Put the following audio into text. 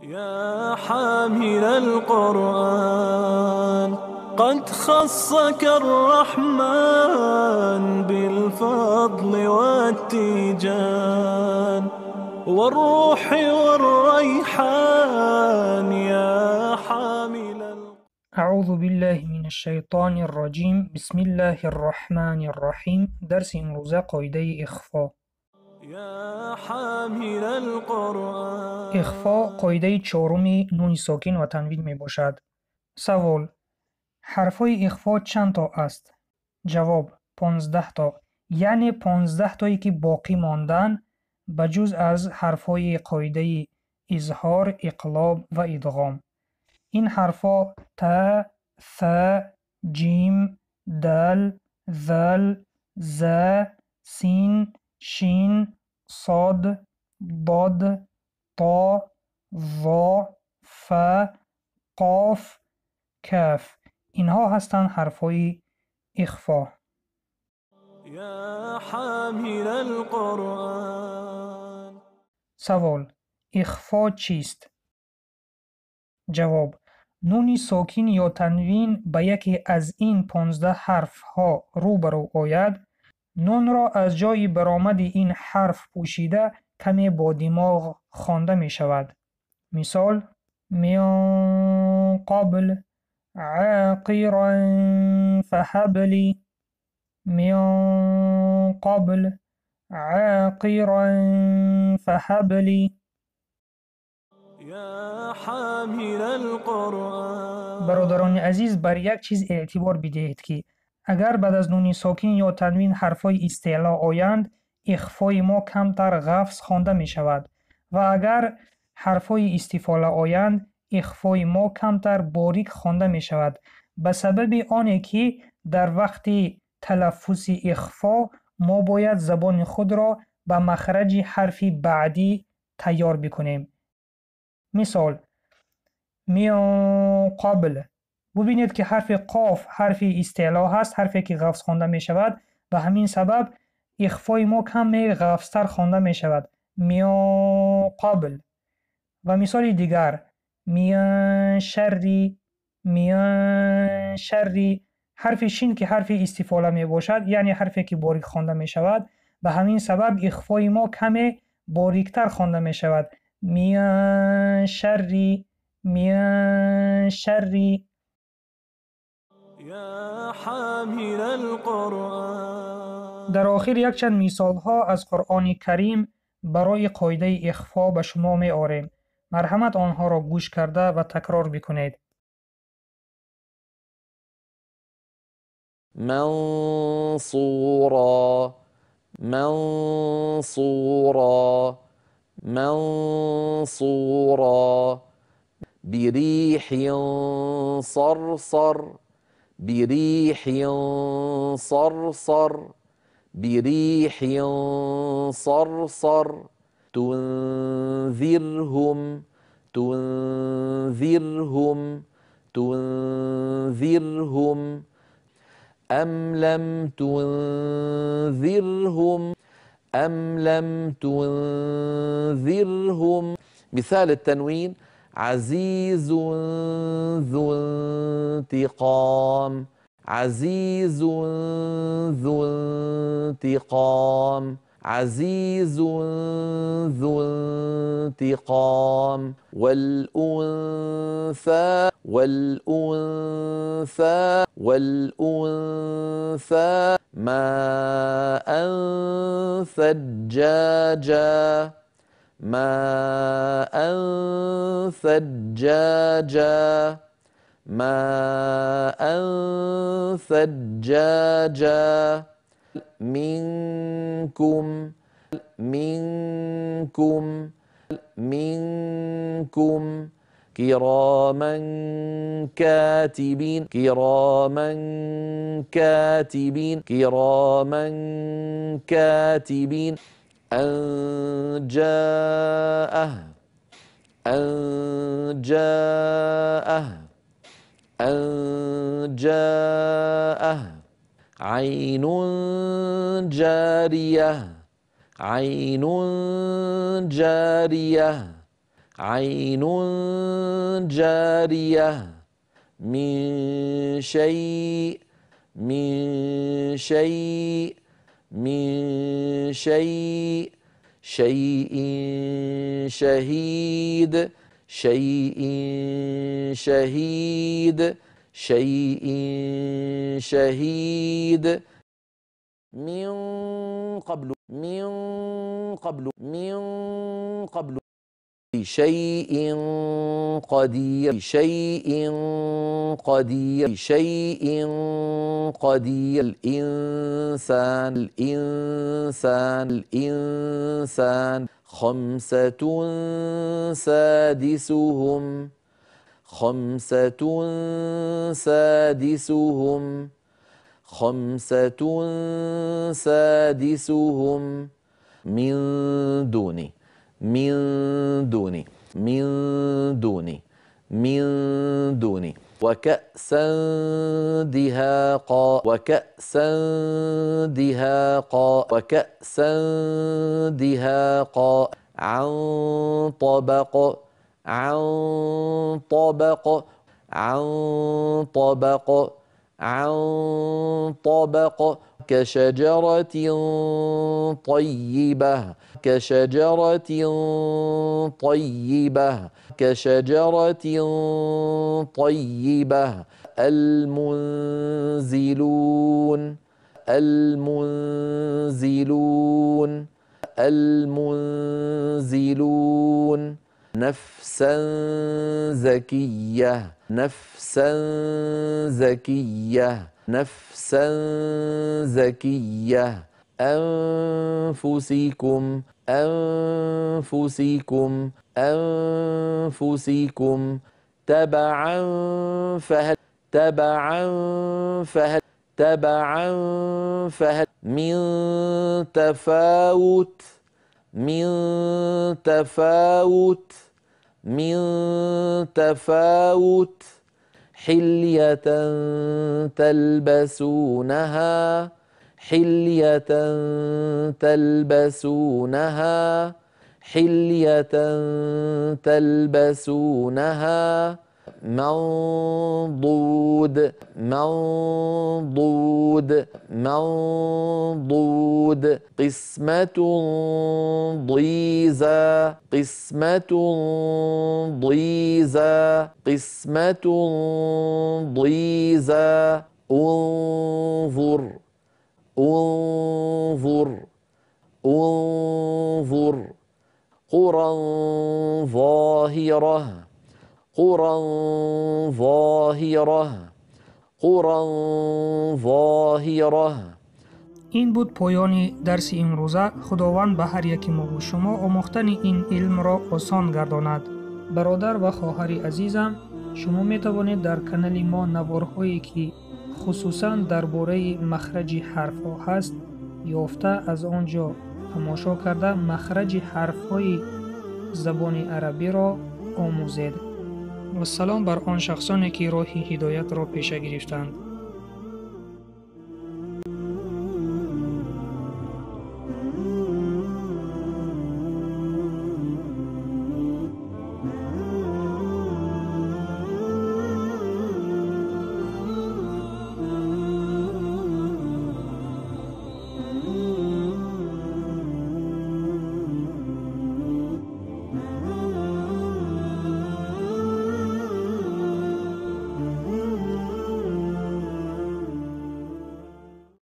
يا حامل القرآن قد خصك الرحمن بالفضل والتيجان والروح والريحان يا حامل. أعوذ بالله من الشیطان الرجیم. بسم الله الرحمن الرحیم. درس امروزه قاعده اخفا. يا حامل القرآن. اخفا قاعده چهارم نون ساکن و تنوین می باشد. سوال: حرفهای اخفا چند تا است؟ جواب: 15 تا. یعنی 15 تایی که باقی ماندن بجز از حرفهای قاعده اظهار، اقلاب و ادغام. این حرفها ت، ث، جیم، دال، ذال، ز، سین، شین، صاد، ضاد، طا، ظا، ف، قاف، کاف. اینها هستند حرفهای اخفا. یا حامل القرآن. سوال: اخفا چیست؟ جواب: نون ساکن یا تنوین به یکی از این 15 حرف ها روبرو آید، نون را از جای برآمد این حرف پوشیده کمی با دماغ خوانده می شود. مثال: من قبل عاقرا فهب لی. من قبل عاقرا فهب لی. یا حامل القرآن. برادران عزیز، بر یک چیز اعتبار بدهید که اگر بعد از نون ساکن یا تنوین حرفهای استعلا آیند، اخفای ما کمتر غفظ خوانده می شود و اگر حرفهای استفاله آیند، اخفای ما کمتر باریک خوانده می شود، به سبب آنی که در وقت تلفظ اخفا ما باید زبان خود را به مخرج حرف بعدی تیار بکنیم. مثال: من قبل. ببینید که حرف قاف حرف استعلا هست، حرفی که غفظ خوانده می شود، به همین سبب اخفای ما کمی غفظتر خوانده می شود. من قبل. و مثال دیگر: من شر. من شر. حرف شین که حرف استفاله می باشد، یعنی حرفی که باریک خوانده می شود، به همین سبب اخفای ما کمی باریکتر خوانده می شود. من شر. من شر. یا حامل القرآن. در آخر یک چند مثال ها از قرآن کریم برای قاعده اخفا به شما می آریم. مرحمت آنها را گوش کرده و تکرار بکنید. منصورا، منصورا، منصورا. بریح صرصر، بریح صرصر، بریح صرصر. تنذرهم، تنذرهم، تنذرهم. أم لم تنذرهم، أم لم تنذرهم. مثال التنوين: عزيز ذو انتقام، عزيز ذو انتقام، عزيز ذو انتقام. والأنثى، والأنثى، والأنثى. ماء ثجاجا، ماء ثجاجا، ماء ثجاجا. منكم، منكم، منكم. كراما كاتبين، كراما كاتبين، كراما كاتبين. أن جاءه، أن جاءه، أن جاءه. عين جارية، عين جارية، عين جارية من شيء من شيء من شيء شيء شهيد شيء شهيد شيء شهيد من قبل من قبل من قبل شيء قدير شيء قدير شيء قدير الإنسان الإنسان الإنسان خمسة سادسهم خمسة سادسهم خمسة سادسهم من دوني من دوني من دوني من دوني وكأسا دهاقا وكأسا دهاقا وكأسا دهاقا عن طبق عن طبق عن طبق عن طبق كشجرة طيبة كشجرة طيبة كشجرة طيبة المنزلون المنزلون المنزلون نفسا زكية نفسا زكية نفسا زكية أنفسكم أنفسكم أنفسكم تبعا فهل تبعا فهل تبعا فهل من تفاوت من تفاوت من تفاوت حلية تلبسونها حلية تلبسونها حلية تلبسونها منضود منضود منضود قسمة ضيزى قسمة ضيزى قسمة ضيزى انظر انظر انظر قرى ظاهرة قرى ظاهرة قرى ظاهرة. Ин буд поёни дарси имрӯза. Худованд ба ҳар яки мо ва шумо омӯхтани ин илмро осон гардонад. Бародар ва хоҳари азизам, шумо метавонед дар канали мо наворҳое ки хусусан дар бораи махраҷи ҳарфҳо ҳаст ёфта, аз он ҷо тамошо карда махраҷи ҳарфҳои забони арабиро омӯзед. Вассалом бар он шахсоне ки роҳи ҳидоятро пеша гирифтанд.